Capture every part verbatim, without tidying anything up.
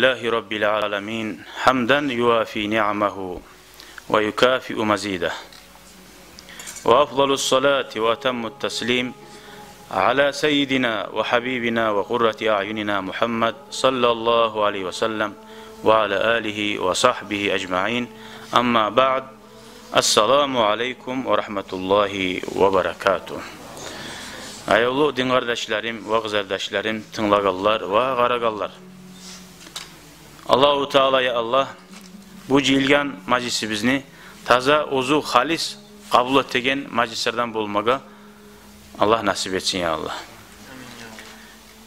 لله رب العالمين، حمدا يوافي نعمه ويكافئ مزيده. وأفضل الصلاة وأتم التسليم على سيدنا وحبيبنا وقرة أعيننا محمد صلى الله عليه وسلم وعلى آله وصحبه أجمعين. أما بعد، السلام عليكم ورحمة الله وبركاته. Аявлу дин къардашларым ва къызардашларым, тынглагъанлар ва къарагъанлар. Аллагьу Таала, я Аллагь, бу жыйылгъан мажлисибизни таза, оьзю халис къабул этеген мажлислерден болмагъа Аллагь насип этсин, я Аллагь.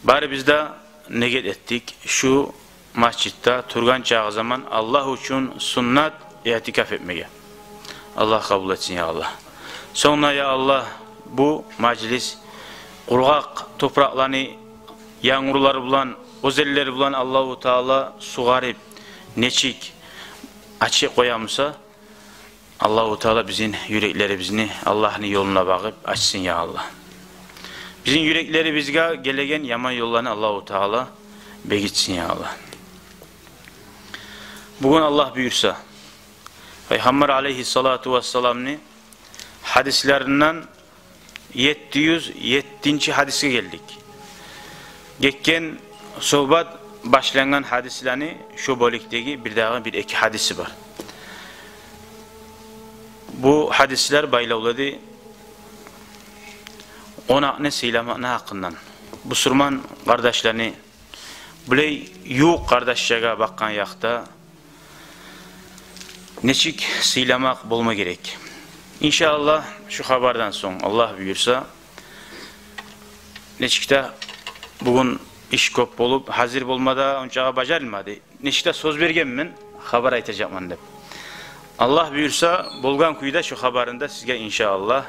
Барыбыз да негет этдик шу межитде тургъан чагъы заман Аллагь учун суннат иътикаф этмеге. Аллагь къабул этсин, я Аллагь. Сонг да, я Аллагь, бу мажлис къургъакъ топуракъланы янгурлар булан, оьзенлер булан Аллагьу Таала сугъарып, нечик ачып къоя буса, Аллагьу Таала бизин юреклерибизни Аллагьны ёлуна багъып ачсын, я Аллагь. Бизин юреклерибизге гелеген яман ёлланы Аллагьу Таала бегитсин, я Аллагь. Бугюн, Аллагь буюрса, Пайхаммар алайгьиссалату вассаламны гьадислеринден етти юз еттинчи гьадисге гелдик. Гетген сугьбат башлангъан гьадислени шо бёлюкдеги бирдагъы бир-эки гьадиси бар. Бу гьадислер байлавлу эди къонакъны сыйламакъны гьакъындан. Бусурман къардашланы, булай ювукъ къардашчагъа бакъгъан якъда нечик сыйламакъ болма герек? Иншааллагь, шу хабардан сонг, Аллагь буюрса, нечик де бугюн иш кёп болуп, гьазир болма да ончакъы бажарылмады. Нечик де сёз бергенмен, хабар айтажакъман деп. Аллагь буюрса, болгъан кюйде шу хабарны да сизге, иншааллагь,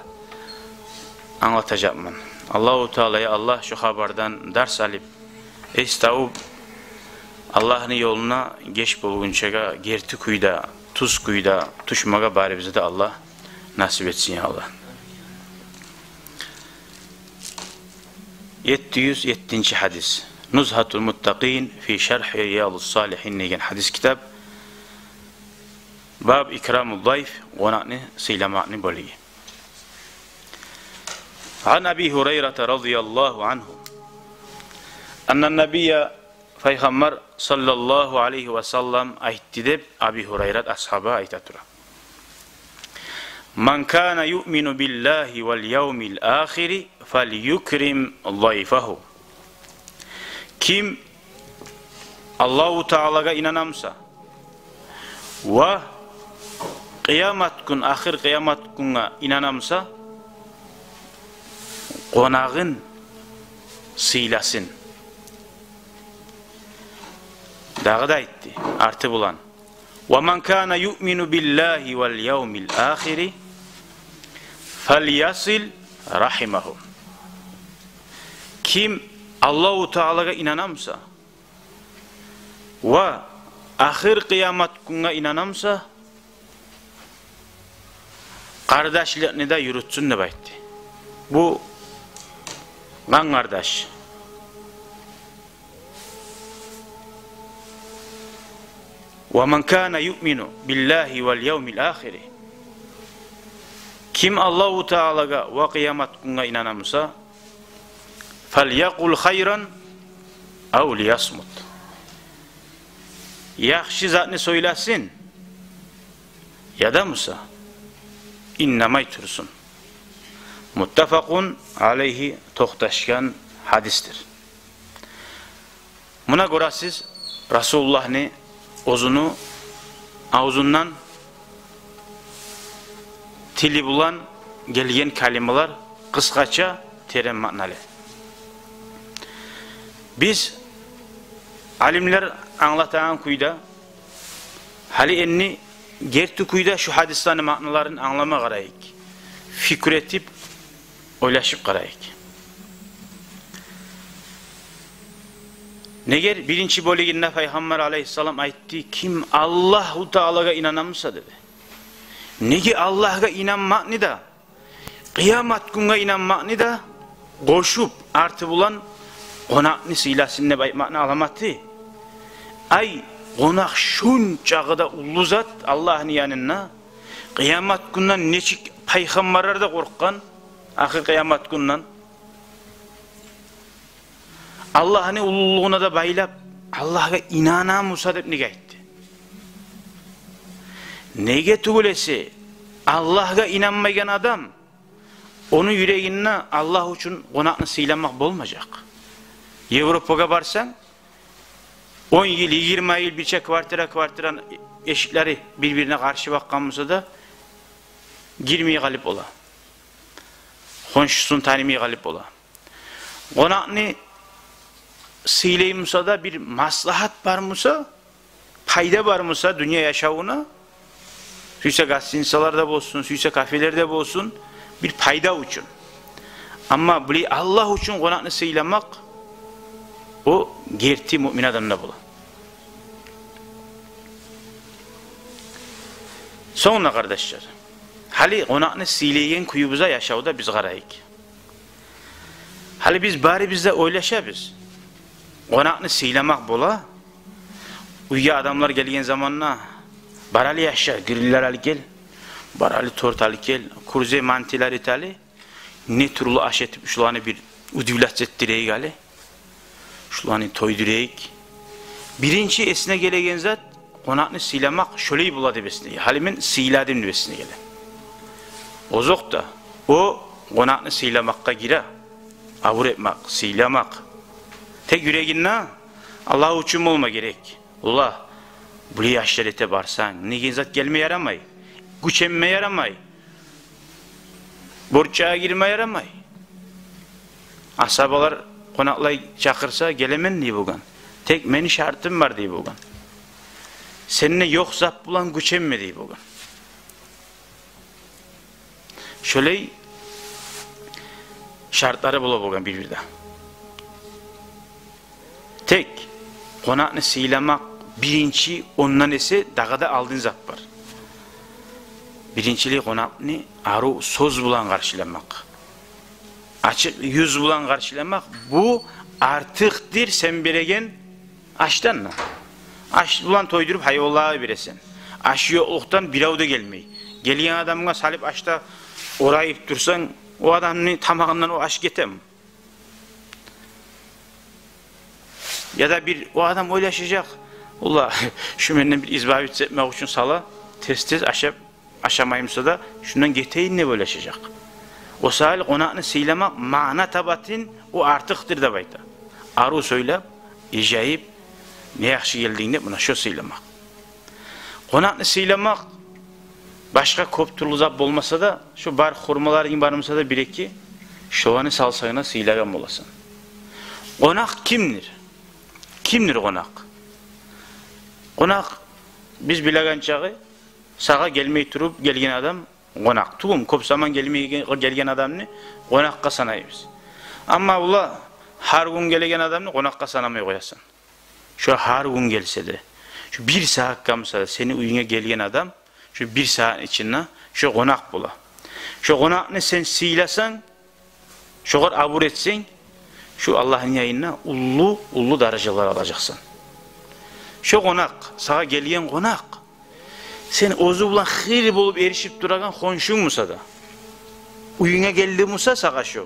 англатажакъман. Аллагьу Таала, я Аллагь, шу хабардан дарс алып, эс тавуп, Аллагьны ёлуна геч болгъунчагъа герти кюйде, тюз кюйде тюшмеге барыбызгъа да Аллагь насип этсин, я Аллагь. Етти юз еттинчи гьадис. Нузгьатул муттакъин фи шархи Риядус салигьин деген гьадис китап. Баб икраму дайф, къонакъны сыйламакъны бёлюгю. Ан Аби Гьурайрата радияллагьу ангьу, анна набия, Пайхаммар саллаллагьу алайгьи ва саллам айтды деп, Аби Гьурайрат асгьаба айта тура: «Ман кана юъмину биллагьи вал явмил ахири фальюкрим дайфагьу». Ким Аллагьу Таалагъа инана буса ва къыямат гюн, ахыр къыямат гюнге инана буса, къонагъын сыйласын. Дагъы да айтды арты булан: «Ва ман кана юъмину биллагьи вал явмил ахири фальясил рахимагьу». Ким Аллагьу Таалагъа инана буса ва ахыр къыямат гюнге инана буса, къардашлыкъны да юрютсюн деп айтды. Бу къан къардаш. «Ва ман кана юъмину биллагьи вал явмил ахири». Ким Аллагьу Таалагъа ва къыямат гюнге инана буса, «фальякъул хайран ав лиясмут». Яхшы затны сёйлесин, яда буса иннемей турсун. Муттафакъун алайгьи, токъташгъан гьадисдир. Муна гёресиз, Расулуллагьны оьзюню авзундан, тили булан гелген калималар къысгъача, терен маъналы. Биз, алимлер англатагъан кюйде, гьали энни герти кюйде шу гьадислени маъналарын англама къарайыкъ. Фикру этип, ойлашып къарайыкъ. Неге биринчи бёлюгюнде Пайхаммар алайгьиссалам айтды, ким Аллагьу Таалагъа инана буса деди. Неге Аллагьгъа инанмакъны да, къыямат гюнге инанмакъны да къошуп, арты булан къонакъны сыйласын деп айтмакъны аламаты. Ай, къонакъ шунчакъы да уллу зат Аллагьны янында. Къыямат гюнден нечик пайхаммарлар да къоркъгъан, ахыр къыямат гюнден. Аллагьны уллулугъуна да байлап, Аллагьгъа инана буса деп неге айтды? Неге тюгюл эсе, Аллагьгъа инанмайгъан адам, ону юрегинде Аллагь учун къонакъны сыйламакъ болмажакъ. Европагъа барсанг, он йыл, йигирма йыл бирче квартира, квартираны эшиклери бир-бирине къаршы бакъгъан буса да, гирмей къалып бола. Хоншусун танымай къалып бола. Къонакъны сыйлай буса да, бир маслагьат бар буса, пайда бар буса дюнья яшавуна, сюйсе гостиницаларда болсун, сюйсе кафелерде болсун, бир пайда учун. Амма булай Аллагь учун къонакъны сыйламакъ, о герти муъмин адамда бола. Сонг да, къардашлар, гьали къонакъны сыйлайгъан кююбюз де яшавда биз къарайыкъ. Гьали биз барыбыз да ойлашабыз. Къонакъны сыйламакъ бола. Уьйге адамлар гелген заманда, бар гьали, яшав, гриллер алып гел, бар гьали, торт алып гел, курзе, мантилар эт гьали. Не тюрлю аш этип, шуланы бир удивлять этдирейик гьали. Шуланы тойдурайыкъ. Биринчи эсине гелеген зат, къонакъны сыйламакъ шолай бола деп эсине геле. Гьали мен сыйладым деп эсине геле. Озокъда, о къонакъны сыйламакъгъа гире. Абур этмек, сыйламакъ. Тек юрегинде Аллагь учун болма герек. Ола, булай яшлар эте барсанг, деген зат гелме ярамай. Гюченме ярамай. Борчгъа гирме ярамай. Асгьабалар къонакълай чакъырса, гелемен дей болгъан. Тек мени шартым бар дей болгъан. Сенде ёкъ зат булан гюченме дей болгъан. Шолай шартлары бола болгъан бир-бирде. Тек къонакъны сыйламакъ биринчи, ондан эсе дагъы да алдын зат бар. Биринчилей къонакъны арив сёз булан къаршыламакъ. Ачыкъ юз булан къаршыламакъ, бу артыкъдыр сен береген ашдан да. Аш булан тойдуруп гьайванлагъа бересен. Аш ёкълукъдан бирев де гелмей. Гелген адамгъа салып ашда орайып турсанг, о адамны тамагъындан о аш гетеми? Яда бир о адам ойлашажакъ: «Ола, шу менден бир избавиться этмек учун сала, тез-тез ашап, ашамай буса да, шундан гетейин», — деп ойлашажакъ. О саялы къонакъны сыйламакъ маъна табатын, о артыкъдыр деп айта. Арив сёйлеп, ижайып, «Не яхшы гелдинг», — деп, муна шо сыйламакъ. Къонакъны сыйламакъ башгъа кёп тюрлю зат болмаса да, шо бар хурмаларынг бар буса да бир-эки, шоланы салсагъына сыйлагъан боласан. Къонакъ кимдир? Кимдир къонакъ? Къонакъ, биз билеген чакъы, сагъа гелмей туруп гелген адам къонакъ тюгюлмю? Кёп заман гелмей ге-, гелген адамны къонакъгъа санайбыз. Амма ола гьар гюн гелеген адамны къонакъгъа санамай къоясан. Шо гьар гюн гелсе де, шо бир сагьатгъа, мисал, сени уьюнге гелген адам, шо бир сагьатны ичинде шо къонакъ бола. Шо къонакъны сен сыйласанг, шогъар абур этсенг, шо Аллагьны янында уллу, уллу даражалар алажакъсан. Шо къонакъ, сагъа гелген къонакъ, сен оьзю булан хыйлы болуп эришип турагъан хоншунг буса да, уьюнге гелди буса сагъа шо,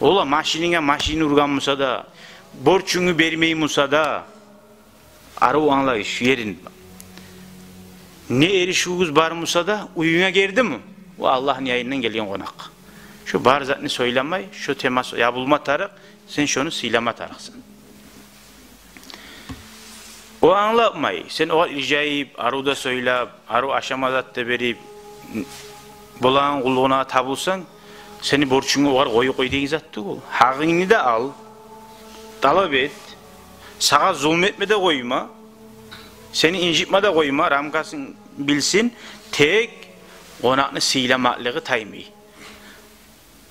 ола, машининге машин ургъан буса да, борчунгну бермей буса да, арив англай шу ерин. Не эришивюгюз бар буса да, уьюнге гирдими, о Аллагьны янындан гелген къонакъ. Шо бар затны сёйлемей, шо тема ябулма тарыкъ, сен шону сыйлама тарыкъсан. О англатмай, сен огъар ижайып, арив да сёйлеп, арив ашама зат да берип, болагъан къуллугъуна табулсанг, сени борчунгну огъар къоюп къой деген зат тюгюл. Гьакъынгны да ал, талап эт. Сагъа зулму этме де къойма, сени инжитме де къойма, рамкасын билсин, тек къонакъны сыйламакълыгъы таймай.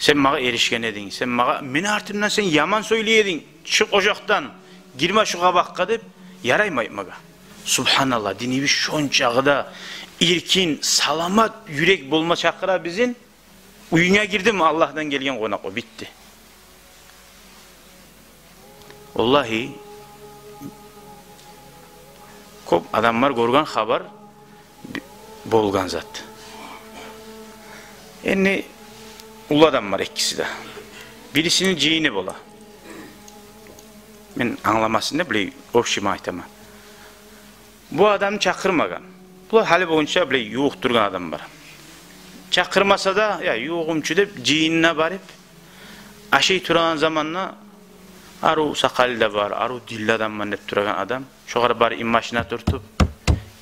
Сен магъа эришген эдинг, сен магъа, мени артымдан сен яман сёйлей эдинг, чыкъ ожакъдан, гирме шу къабакъгъа деп, яраймы айтмагъа? Субгьаналлагь, динибиз шончакъы да эркин, саламат юрек болма чакъыра бизин. Уьюнге гирдими Аллагьдан гелген къонакъ, о битди. Валлагьи, Кёп адамлар гёрген хабар, би-, болгъан зат. Энни уллу адамлар экиси де. Бирисини жыйыны бола. Мен англамасын деп, булай общий мен айтаман. Бу адамны чакъырмагъан. Булар гьали болгъунча булай ювукъ тургъан адамлар. Чакъырмаса да, я, ювугъум чу деп, жыйынына барып, ашай турагъан заманда, арив сакъалы да бар, арив динли адамман деп турагъан адам, шогъар барып инбашына туртуп: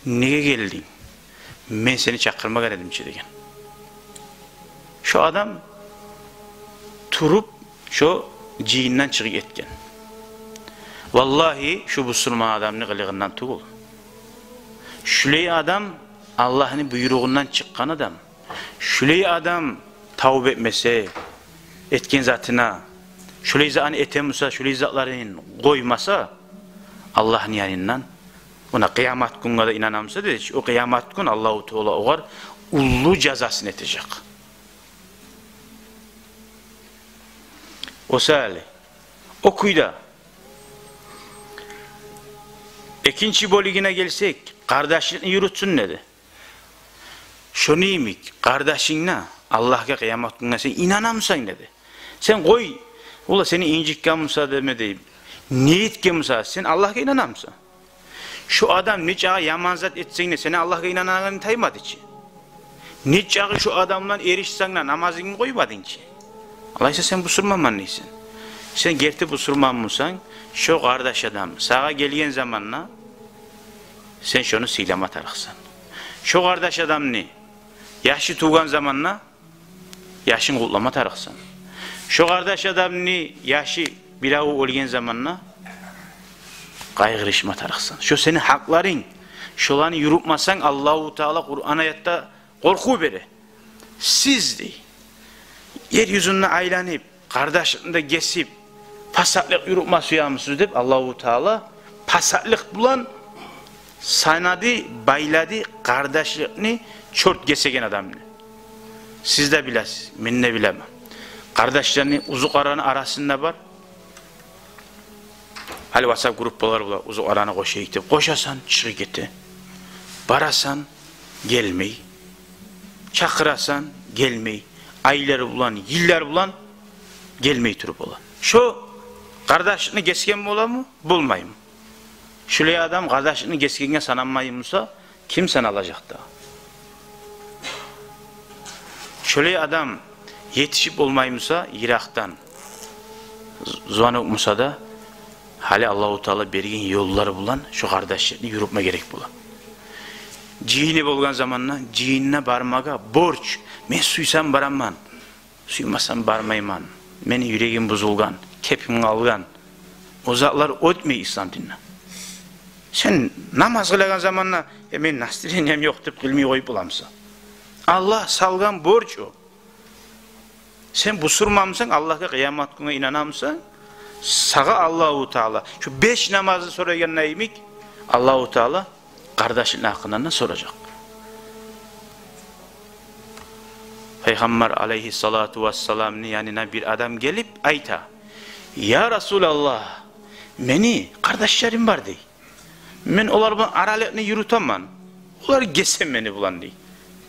«Неге гелдинг? Мен сени чакъырмагъан эдим чи», — деген. Шо адам туруп, шо жыйындан чыгъып гетген. Валлагьи, шу бусурман адамны къылыгъындан тюгюл. Шулай адам Аллагьны буйругъундан чыкъгъан адам. Шулай адам тавба этмесе этген затына, шулай затны этемуса, шулай затларын къоймаса, Аллагьны янындан, она къыямат гюнге де инанамуса, деди чи, о къыямат гюн Аллагьу Таала огъар уллу жазасын этежек. О саялы, о кюйде. Экинчи бёлюгюне гелсек, къардашлыкъны юрютсюн деди. Шону йимик, къардашынгны, Аллагьгъа, къыямат гюнге сен инанамусан деди. Сен къой, ола сени инжитгенмуса, деме дей, не этгенмуса, сен Аллагьгъа инанамусан? Шо адам нечакъы яман зат этсенг де, сени Аллагьгъа инанагъанынг таймады чы. Нечакъы шо адам булан эришсенг де, намазынгны къоймадынг чы. Алайса сен бусурманман дейсен. Сен герти бусурманмусанг, шо къардаш адам сагъа гелген заманда сен шону сыйлама тарыкъсан. Шо къардаш адамны яшы тувгъан заманда яшын къутлама тарыкъсан. Шо къардаш адамны яшы, бирев оьлген заманда къайгъырышма тарыкъсан. Шо сени гьакъларынг. Шоланы юрютмесенг, Аллагьу Таала Къуран аятда къоркъув бере. Сиз, дей, ер юзюнде айланып, къардашлыкъны да гесип, пасатлыкъ юрютме сюемисиз деп, Аллагьу Таала пасатлыкъ булан санады, байлады къардашлыкъны чёрт гесеген адамны. Сиз де билесиз, мен де билемен. Къардашланы, узукъараны арасында бар. Гьали WhatsApp группалар бола, узукъараны къошайыкъ деп. Къошасан, чыгъып гете. Барасан, гелмей. Чакъырасан, гелмей. Айлар булан, йыллар булан гелмей туруп бола. Шо къардашлыкъны гесген боламы, болмаймы? Шулай адам къардашлыкъны гесгенге саналмаймуса, ким саналажакъ да? Шулай адам етишип болмаймуса, йыракъдан з-, звонокмуса да, гьали Аллагьу Таала берген ёллар булан шо къардашлыкъны юрютме герек бола. Жыйыны болгъан заманда жыйынына бармагъа борч. Мен сюйсем бараман, сюймесем бармайман. Мени юрегим бузулгъан, кепим къалгъан. О затлар оьтмей ислам динде. Сен намаз къылагъан заманда: «Э, мен настроением ёкъ», — деп къылмай къоюп боламыса? Аллагь салгъан борч о. Сен бусурманмысан, Аллагьгъа, къыямат гюнге инанамысан, сагъа Аллагьу Таала, шу беш намазны сорагъанда йимик, Аллагьу Таала къардашлыкъны гьакъындан да соражакъ. Пайхаммар алайгьиссалату вассаламны янына бир адам гелип айта: «Я Расулаллагь, мени къардашларым бар, — дей. — Мен олар булан аралыкъны юрютемен. Олар гесе мени булан, — дей.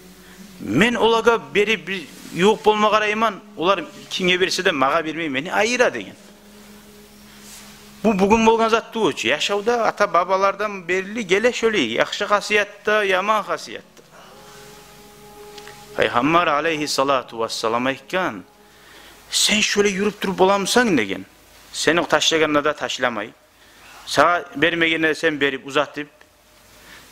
— Мен олагъа берип бир ювукъ болма къарайман. Олар кимге берсе де, магъа бермей, мени айыра», — деген. Бу бугюн болгъан зат тюгюл чю. Яшавда ата-бабалардан берли геле шолай, яхшы хасият да, яман хасият да. Пайхаммар алайгьиссалату вассалам айтгъан: «Сен шолай юрюп туруп боламысан, — деген. — Сени ташлагъанда да ташламай, сагъа бермегенде де сен берип, узатып,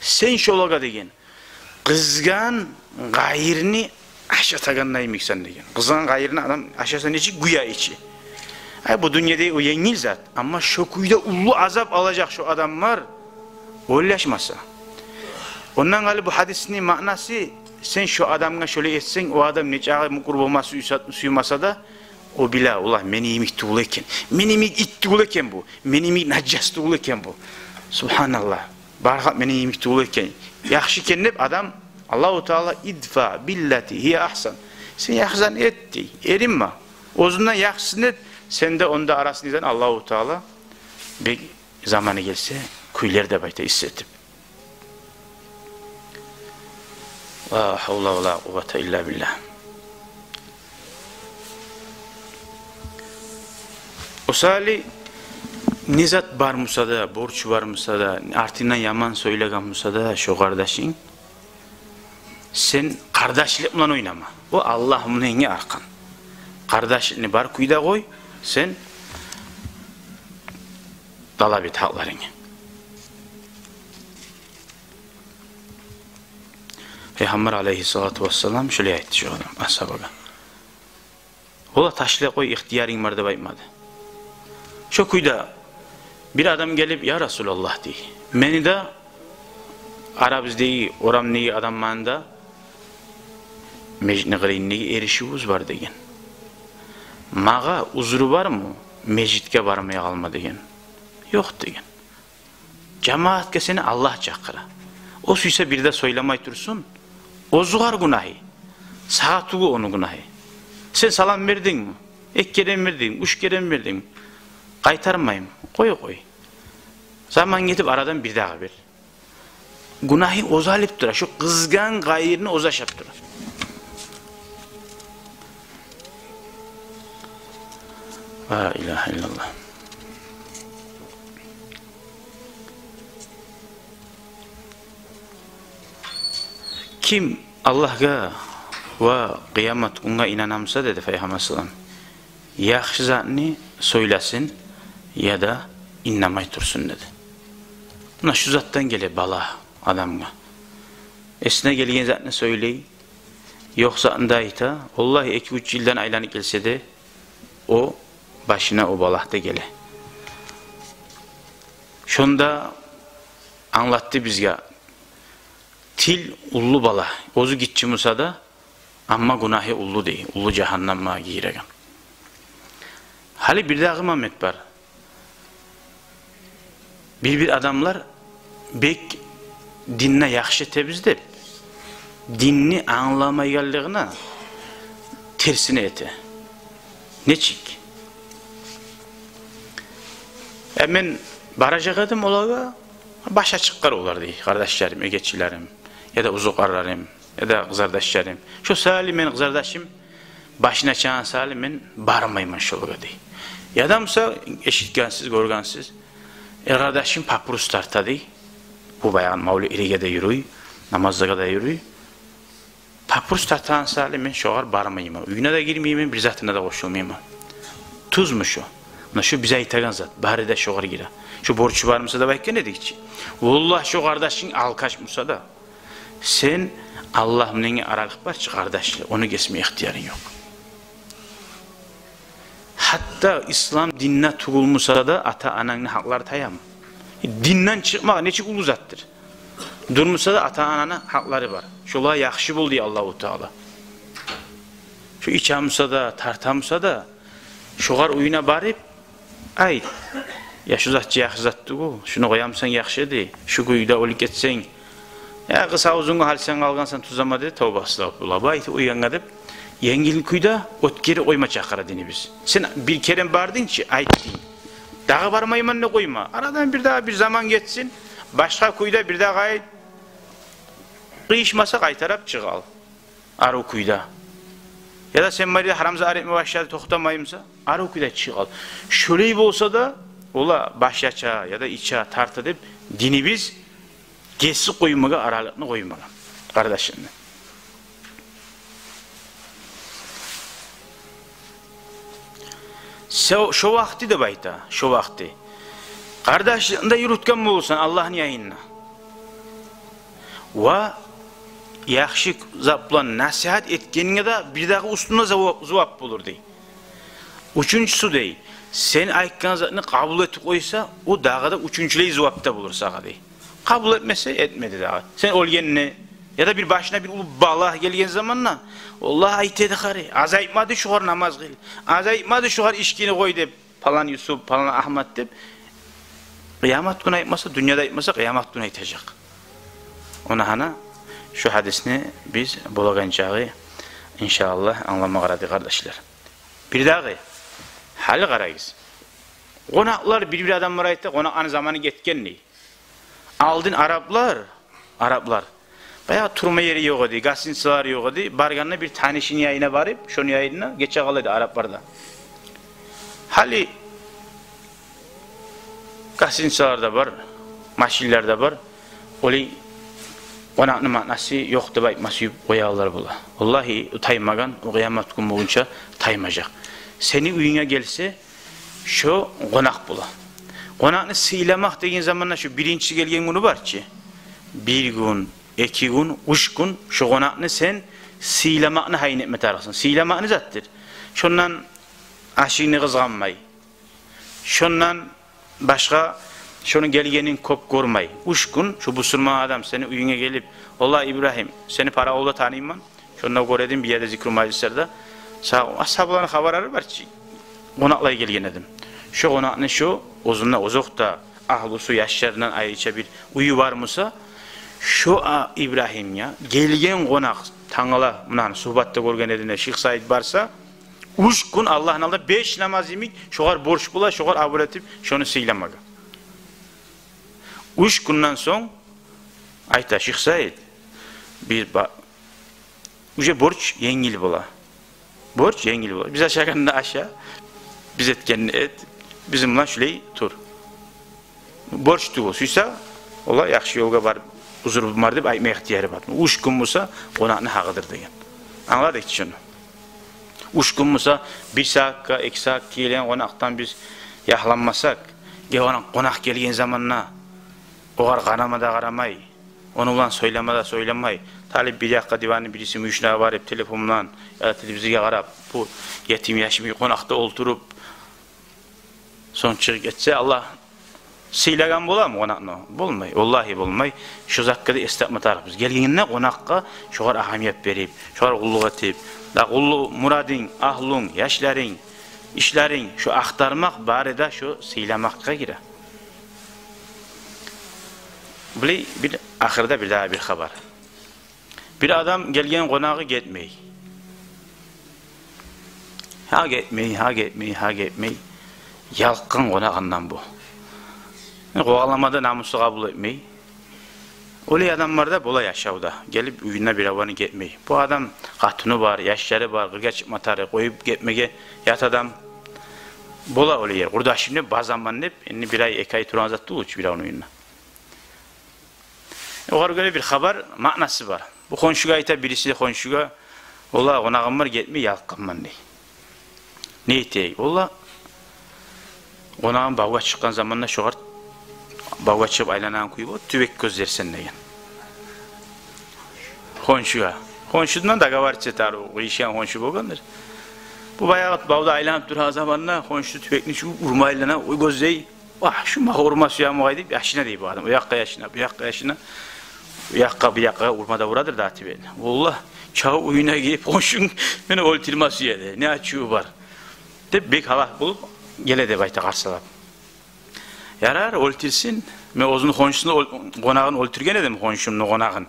сен шолагъа, — деген, — къызгъан къайырны ашатагъанда йимиксен», — деген. Къызгъан къайырны адам ашаса, нечик гюя ичи. Ай, бу дюньяда о енгил зат. Амма шо кюйде уллу азап алажакъ шо адамлар, ойлашмаса. Ондан къалып, бу гьадисни маънасы: сен шо адамгъа шолай этсенг, о адам нечакъы мюкюр болма сюйсе, сюймесе де, о биле, валлагь, мени йимик тюгюл экен. Мени йимик ит тюгюл экен бу. Мени йимик нажас тюгюл экен бу. Субгьаналлагь. Бархат мени йимик тюгюл экен. Яхшы экен деп адам, Аллагьу Таала: «Идфаъ биллати гьия агьсан». Сен яхшысын эт, дей. Эринме. Оьзюнден яхшысын эт, сен де онда арасында Аллагьу Таала бек заманы гелсе, кюйлер деп айта, иссетип. Ла гьавла ва ла къуввата илла биллагь. О саялы, не зат бар буса да, борчу бар буса да, артынгдан яман сёйлеген буса да шо къардашынг, сен къардашлыкъ булан ойнама. О Аллагь булан аркъан. Къардашлыкъны бар кюйде къой, сен талап эт гьакъларынгны. Пайхаммар алайгьиссалату вассалам шолай айтды шо адам, асгьабагъа. Ола, ташла къой, ихтиярынг бар деп айтмады. Шо кюйде бир адам гелип: «Я Расулаллагь, — дей, — мени де арабыздагъы, орамдагъы адамланы да межитни къырыйындагъы эришивюбюз бар, — деген. — Магъа узру бармы межитге бармай къалма?» — деген. «Ёкъ, — деген. — Жамаатгъа сени Аллагь чакъыра. О сюйсе бир де сёйлемей турсун, оьзюгъар гюнагьы, сагъа тюгюл ону гюнагьы. Сен салам бердингми? Эки керен бердингми, уьч керен бердингми? Къайтармаймы? Къой, къой». Заман гетип, арадан бирдагъы бир. Гюнагьы оьзю алып тура, шо къызгъан къайырны оьзю ашап тура. Ла илагьа иллаллагь. Ким Аллагьгъа ва къыямат гюнге инана буса, — деди Пайхаммар саллаллагьу алайгьи ва саллам, — яхшы затны сёйлесин яда иннемей турсун», — деди. Муна шу затдан геле бала адамгъа. Эсине гелген затны сёйлей, ёкъ затны да айта. Валлагь, эки-уьч йылдан айланып гелсе де, о башына о бала да геле. Шонда англатды бизге: тил уллу бала, оьзю гиччи буса да, амма гюнагьы уллу, дей, уллу жагьаннемге гиреген. Гьали бирдагъы момент бар. Бир-бир адамлар бек динде яхшы этебиз деп, динни англамайгъанлыгъына терсине эте. Нечик? Э, мен баражакъ эдим олагъа, баш ачыкъ къар олар, дей, къардашларым, эгечилерим, яда узукъарларым, яда къызардашларым. Шо саялы мени къызардашым башын ачагъан саялы мен бармайман шолагъа, дей. Яда буса, эшитгенсиз, гёргенсиз, эркъардашым папирос тарта, дей. Бу баягъы мавлидлеге де юрюй, намазлагъа да юрюй. Папирос тартагъан саялы мен шогъар бармайман. Уьюне де гирмеймен, бир затына да къошулмайман. Тюзмю шо? Муна шо биз айтагъан зат, бары да шогъар гире. Шо борчу бар буса деп айтгъан эдик чи. Валлагь, шо къардашынг алкаш буса да, сен Аллагь булан аралыкъ бар чы, къардашлыкъ, ону гесме ихтиярынг ёкъ. Гьатта ислам динде тюгюл буса да, ата-анангны гьакълары таямы? Динден чыкъмакъ нечик уллу затдыр. Дюр буса да, ата-ананы гьакълары бар. Шолагъа яхшы бол, дей Аллагьу Таала. Шо иче буса да, тарта буса да, шогъар уьюне барып, айт: «Я, шу зат яхшы зат тюгюл, шуну къоямысан яхшы эди, шу кюйде оьлюп гетсенг. Я, къыс авзунгну гьалсен къалгъансан, тюзлеме де, тавба, астагъфируллагь». Бу айтып къойгъангъа деп, енгил кюйде оьтгерип къойма чакъыра динибиз. Сен бир керен бардынг чы, айтдынг. Дагъы бармайман деп къойма. Арадан бир дагъы бир заман гетсин, башгъа кюйде бир дагъы айт. Къыйышмаса, къайтарып чыгъал арив кюйде. Яда сен бары да гьарам зат этме башлады, токътамаймыса, арив кюйде чыгъал. Шолай болса да, ола баш ача яда иче, тарта деп, динибиз гесип къоймагъа, аралыкъны къоймагъа къардашынгны. Шо, шо вакъти деп айта, шо вакъти. Къардашлыкъны да юрютген болурсан Аллагьны янында. Ва яхшы зат булан насигьат этгенинге де бир дагъы уьстюне зувап, зувап болур, дей. Уьчюнчюсю, дей, сен айтгъан затны къабул этип къойса, о дагъы да уьчюнчюлей зувапда болур сагъа, дей. Къабул этмесе, этмеди дагъы. Сен оьлгенде, яда бир башына бир уллу бала гелген заманда: «Валлагь, айта эди къари, аз айтмады шогъар намаз къыл, аз айтмады шогъар ичкини къой», — деп, палан Юсуп, палан Агьмат деп, къыямат гюн айтмаса, дюньяда айтмаса, къыямат гюн айтажакъ. Огъар гьана шу гьадисни биз болагъан чакъы, иншааллагь, англама къарадыкъ, къардашлар. Бир дагъы, гьали къарагъыз. Къонакълар, бир-бир адамлар айта, къонакъланы заманы гетген, дей. Алдын араблар, араблар Баягъы турма ери ёкъ эди, гостиницалар ёкъ эди. Баргъанда бир танышыны янына барып, шону янына гече къала эди арапларда. Гьали гостиницалар да бар, машинлер де бар. Олай къонакъны маънасы ёкъ деп айтма сююп къоягъанлар бола. Валлагьи, о таймагъан, о къыямат гюн болгъунча таймажакъ. Сени уьюнге гелсе, шо къонакъ бола. Къонакъны сыйламакъ деген заманда, шо биринчи гелген гюню бар чы, бир гюн, эки гюн, уьч гюн, шо къонакъны сен сыйламакъны гьайын этме тарыкъсан. Сыйламакъ не затдыр? Шондан ашынгны къызгъанмай, шондан башгъа шону гелгенин кёп гёрмей. Уьч гюн шо бусурман адам сени уьюнге гелип: «Валлагь, Ибрагьим, сени Паравулда таныйман. Шонда гёр эдим, бир ерде зикру мажлислерде. Сагъа асгьабаланы хабарлары бар чы, къонакълай гелген эдим». Шо къонакъны шо оьзюнде, озокъда, агьлюсю, яшларындан айрыча бир уьюю бар буса, шо, а, Ибрагьимге гелген къонакъ, тангала мунаны сугьбатда гёрген эдим де, Шихсаид барса, уьч гюн Аллагьны алдында беш намаз йимик шогъар борч бола, шогъар абур этип, шону сыйламагъа. Уьч гюнден сонг айта: «Шихсаид, бир ба-, уже борч енгил бола. Борч енгил бола. Биз ашагъанда аша, биз этгенни эт, бизин булан шулай тур. Борч тюгюл, сюйсе, олай яхшы ёлгъа барып, узурум бар деп айтма ихтияры бар. Уьч гюн буса, къонакъны гьакъыдыр», — деген. Англадыкъ чы шону. Уьч гюн буса, бир сагьатгъа, эки сагьатгъа гелген къонакъдан биз ягьланмасакъ, гелген къонакъ гелген заманда огъар къарама да къарамай, ону булан сёйлеме де сёйлемей, талип бир якъгъа диванны бириси мюйюшюне барып, телефон булан яда телевизоргъа къарап, бу етим яшмы къонакъда олтуруп, сонг чыгъып гетсе, Аллагь сыйлагъан боламы къонакъны? Болмай, валлагьи болмай. Шо затгъа да эс тапма тарыкъбыз. Гелгенде къонакъгъа шогъар агьамият берип, шогъар къуллукъ этип, да къуллукъ мурадынг, агьлюнг, яшларынг, ишлеринг, шо ахтармакъ бары да шо сыйламакъгъа гире. Булай бир, ахырда бир дагъы бир хабар. Бир адам гелген къонагъы гетмей. Гьа гетмей, гьа гетмей, гьа гетмей. Ялкъгъан къонагъындан бу. Къувалама да намусу къабул этмей. Олай адамлар да бола яшавда. Гелип уьюне бир аваны гетмей. Бу адам къатыны бар, яшлары бар, къыргъа чыкъма тарыкъ, къоюп гетмеге ят адам. Бола олай ер. Къурдашым деп, базаман деп, энни бир ай, эки ай турагъан зат тюгюл чю бир авну уьюнде. Огъар гёре бир хабар, маънасы бар. Бу хоншугъа айта, бириси хоншугъа: «Валлагь, къонагъым бар, гетмей, ялкъгъанман», — дей. «Не этейик?» «Валлагь, къонагъым бавгъа чыкъгъан заманда шогъар бавгъа чыгъып айланагъан кюй бола, тюбек гёзлерсен», — деген. Хоншугъа. Хоншудан договориться этер, о къыйышгъан хоншу болгъандыр. Бу баягъы бавда айланып турагъан заманда хоншу тюбекни чыгъып урма айлана, о гёзлей. «Вагь, шу магъа урма сюе бугъай», — деп яшына дей бу адам. О якъгъа яшына, бу якъгъа яшына. О якъгъа, бу якъгъа урма да урадыр да тюбекни. «Валлагь, чав уьюне гелип, хоншунг мени оьлтюрме сюе эди. Не ачуву бар?» — деп, бек гьалак болуп геле деп айта къарсалап. «Ярар, оьлтюрсюн. Мен оьзюню хоншусуну оьл-, къонагъын оьлтюрген эдим, хоншумну къонагъын.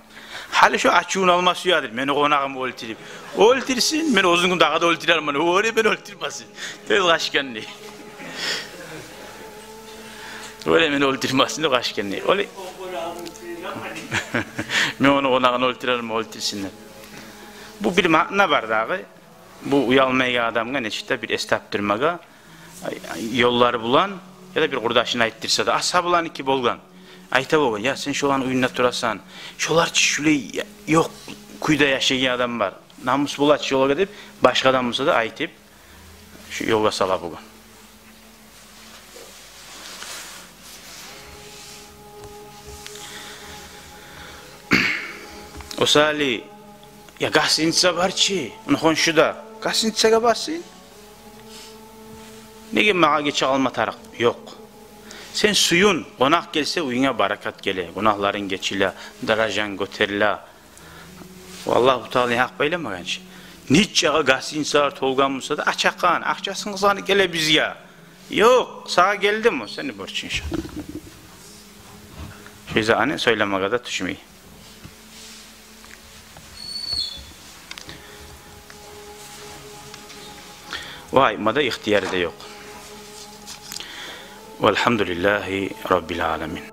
Гьали шо ачувун алма сюедир, мени къонагъымны оьлтюрюп. Оьлтюрсюн, мен оьзюню дагъы да оьлтюрермен. Оьре мен оьлтюрмесин». Тез къачгъан дей. «Оьре мен оьлтюрмесин», — деп къачгъан дей. Олай. «Мен ону къонагъын оьлтюрермен, оьлтюрсюн», — деп. Бу бир маъна бар дагъы. Бу уялмайгъан адамгъа нечик де бир эс тапдырмагъа ёллары булан, яда бир къурдашына айтдырса да, асгьабаланыки болгъан. Айта болгъан: «Я, сен шоланы уьюнде турасан, шолар чы шулай ёкъ кюйде яшайгъан адам бар. Намус бола чы шолагъа», — деп, башгъа адам буса да айтып, шу ёлгъа сала болгъан. Осали, я, гостиница бар чы, ону хоншуда, гостиницагъа барсын. Неге магъа гече къалма тарыкъ? Ёкъ. Сен сююн, къонакъ гелсе, уьюнге баракат геле, гюнагьларынг гечиле, даражанг гётериле. Аллагьу Таала гьакъ байламагъан чы. Нечакъы гостиницалар толгъан буса да, ачакъан, акъчасын къызгъанып геле бизге. Ёкъ, сагъа гелдими, сени борчунг шо. Шо затны сёйлемеге де тюшмей. Ва айтма да ихтияры да ёкъ. Валгьамдулиллагьи раббил аламин.